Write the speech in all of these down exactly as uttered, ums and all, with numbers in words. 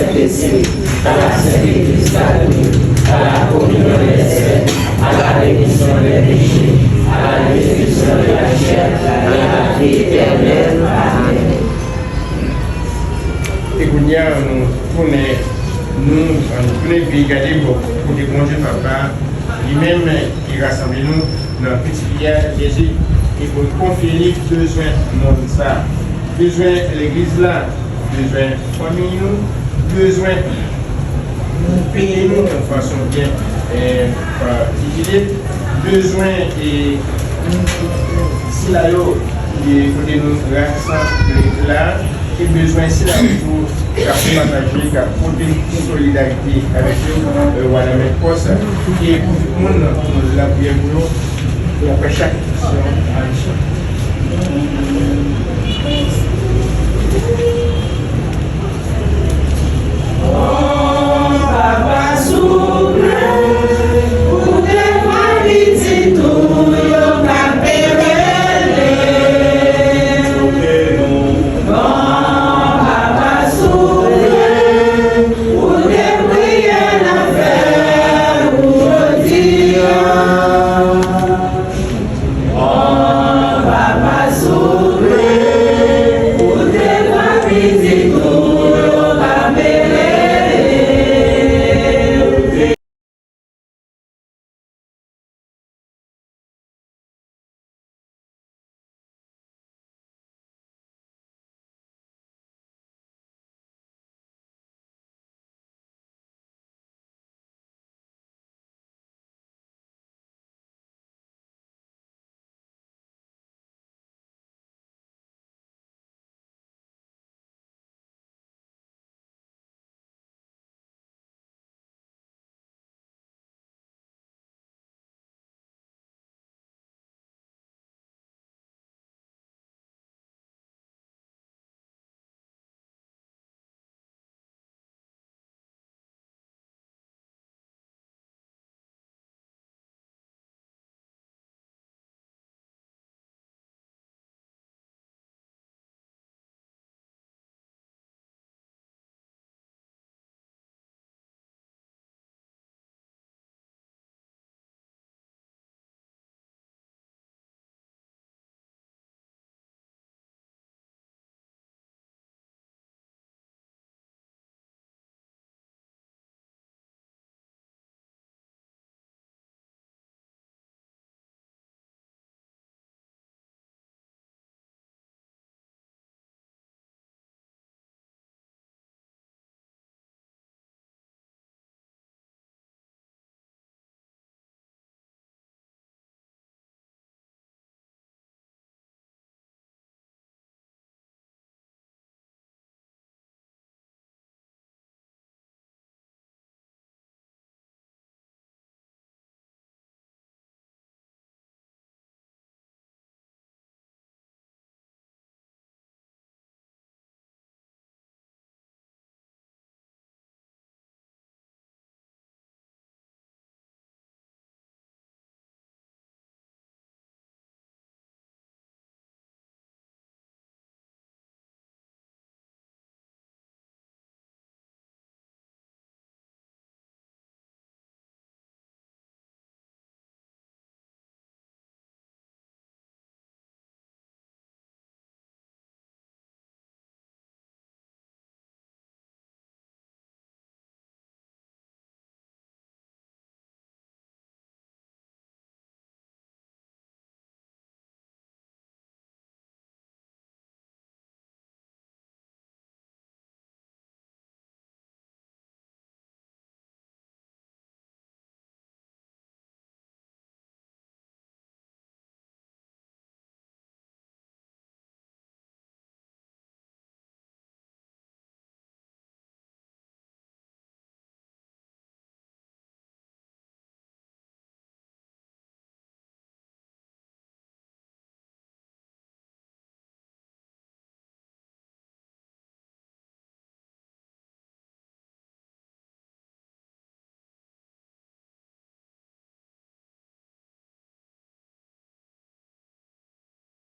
Saint-Esprit, à la Sainte Église catholique, à la communion des saints, à la rémission des péchés, à la résurrection de la chair, à la vie éternelle. Amen. E kounye a, nou tounen, nou, nou tounen vin gade bò kote Bondye Papa, li menm ki rasanble nou nan pitit li a, Jezi, e pou l konfye li bezwen monn sa, bezwen legliz la, bezwen fanmi nou, bezwen peye nou yon fason byen, eh, pa itilye, bezwen, eh, sila yo ki kote nou rasanble la, ki bezwen sila yo tou k ap pataje, k ap pote solidarite avèk yo, eh, Wanament Post, e pou tout moun, nou lapriyè pou yo, e apre chak edisyon, a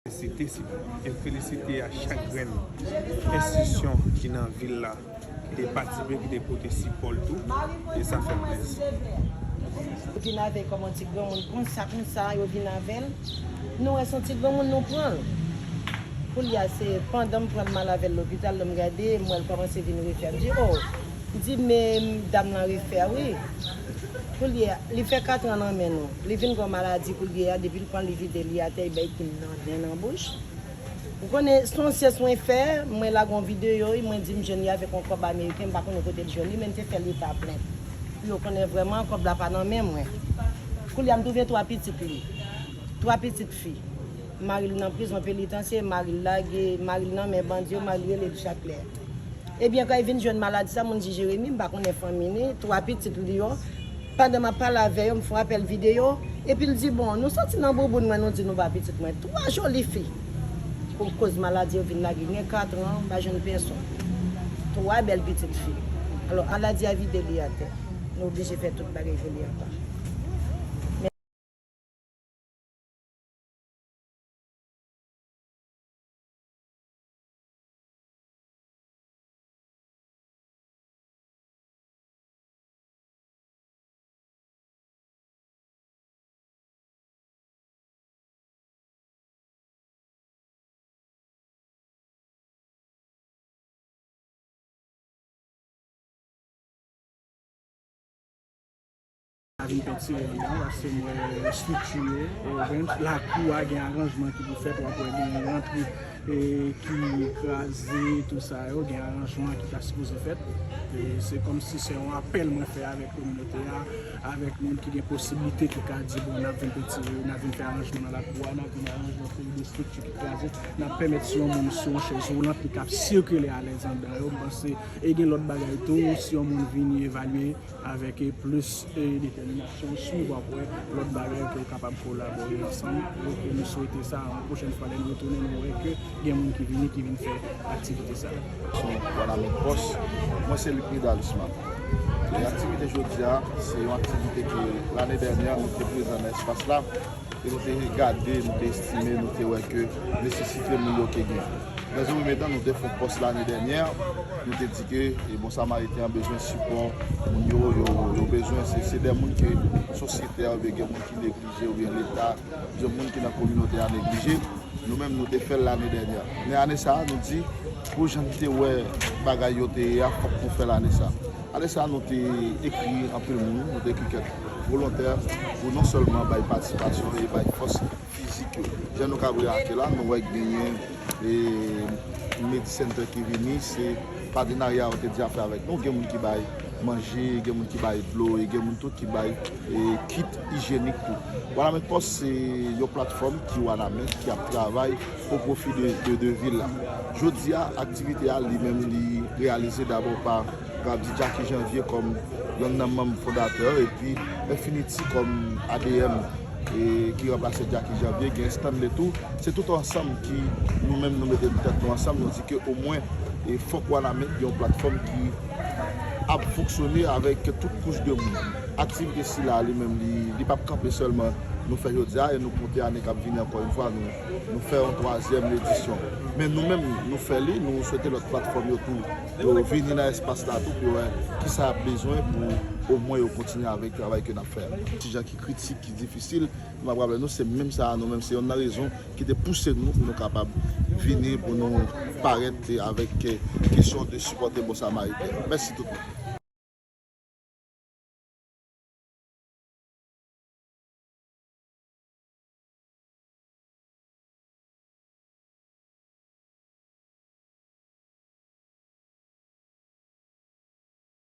Felisite, si, e felisite a chak grenn enstitisyon ki nan vil la, Te patisipe, ki te pote sipò l tou, e sa fè m plezi. Yo vin avè l kòm yon ti granmoun konsa, konsa, yo vin avè l. Nou wè se yon ti granmoun, nou pran l. Koulye a, se pandan m pran l, m al avè l lopital, lè m gade, m wè l kòmanse vin refè. M di, o, m di, men dam lan refè, wi. Koulye a, li fè katran nan men nou. Li vin gen yon maladi koulye a, depi l pran, li vide li atè, li bay kin nan, nen nan bouch. Ou konnen, se yon syès mwen fè, mwen lage yon videyo, mwen di m jwenn li avèk yon kòb ameriken, m pa konnen kote l jwenn li, men m te fè leta plent. Pou yo konnen vrèman kòb la pa nan men mwen. Koulye a m twouve twa pitit li. Twa pitit fi. Mari l nan prizon penitansye, mari l lage, mari l nan men bandi yo, mari l rele l chak lè. Ebyen, kan li vin jwenn maladi sa, moun di Jeremi, m pa konnen fanmi li, twa pitit li yo. Pandan m ap pale avè yo, m fè yon apèl videyo, epi l di, bon, nou soti nan bouboun mwen, nou di nou ba pitit mwen twa joli fi. Pou koz maladi yo vin lage, gen katran, m pa jwenn pèsonn. Twa bèl pitit fi. Alò, maladi a vide li atè. Nou oblije fè tout bagay pou li apa. A vin pentire anndan, paske m wè estrikti yo, e, menm lakou a gen aranjman ki pou fèt, w ap wè gen rantre, e, ki kraze, tou sa yo, gen aranjman ki ta sipoze fèt. E se kòmsi se yon apèl mwen fè avèk kominote a, avèk moun ki gen posiblite ki ka di, bon, n ap vin pentire, n ap vin fè aranjman nan lakou a, n ap vin aranje yon seri de estrikti ki kraze, n ap pèmèt si yon moun sou yon chèz woulant, li ka sikile alèz anndan yo. M panse, e gen lòt bagay tou, si yon moun vini evalye avèk, e, plis, e, detèminasyon, swiv, w ap wè lòt bagay ke w kapab kolabore ansanm. Donk, nou swete sa, yon pwochèn fwa, lè nou retounen, nou wè ke gen moun ki vini, ki vin fè aktivite sa. Sou Wanament Post, mwen se Luc Nidal Usman. E aktivite jodi a, se yon aktivite ke lane dènyè, nou te prezan nan espas la, e nou te gade, nou te estime, nou te wè ke nesesite moun yo te gen. Nan yon premye tan, nou te fè yon pòs lane dènyè, nou te di ke, e, Bon Samariten an bezwen sipò moun yo, yo, yo bezwen, se, se de moun ke sosyete a, oubyen gen moun ki neglije, oubyen Leta, gen moun ki nan kominote a neglije. Nou menm, nou te fè l lane dènyè. Men ane sa a, nou di, pou jan n te wè bagay yo te ye a, fòk nou fè l ane sa a. Ane sa a, nou te ekri anpil moun, nou te ekri kèk volontè pou non sèlman bay patisipasyon e bay fòs fizik yo. Jan nou ka remake la, nou wè genyen, e, Medi Center ki vini, se patenarya yo te deja fè avèk nou. Gen moun ki bay manje, gen moun ki bay dlo, e gen moun tou ki bay, e, kit ijyenik tou. Wanament Post se yon platfòm ki Wanament ki ap travay o pwofi de, de, de vil la. Jodi a, aktivite a li menm li reyalize dabò pa, m kapab di, Jacky Janvier kòm yonn nan manm fondatè, epi Infinity kòm A D M, e ki ranplase Jacky Janvier, gen Stanley tou. Se tout ansanm ki nou menm nou mete tèt nou ansanm, nou di ke omwen, e fòk Wanament gen yon platfòm ki ap fonksyone avèk tout kouch de moun. Aktivite sila li menm, li, li p ap kanpe sèlman nou fè jodi a, e nou konte ane k ap vini ankò yon fwa, nou, nou fè yon twazyèm edisyon. Men nou menm, nou fè li, nou swete lòt platfòm yo tou, yo vini nan espas la tou pou yo wè kisa y ap bezwen pou omwen yo kontinye avèk travay ke n ap fè a. Ti jan ki kritik, ki difisil, nou ap raple nou, se menm sa a, nou menm, se yonn nan rezon ki te pouse nou pou nou kapab vini, pou nou parèt avèk, eh, kesyon de sipòte Bon Samariten. Mèsi tout moun.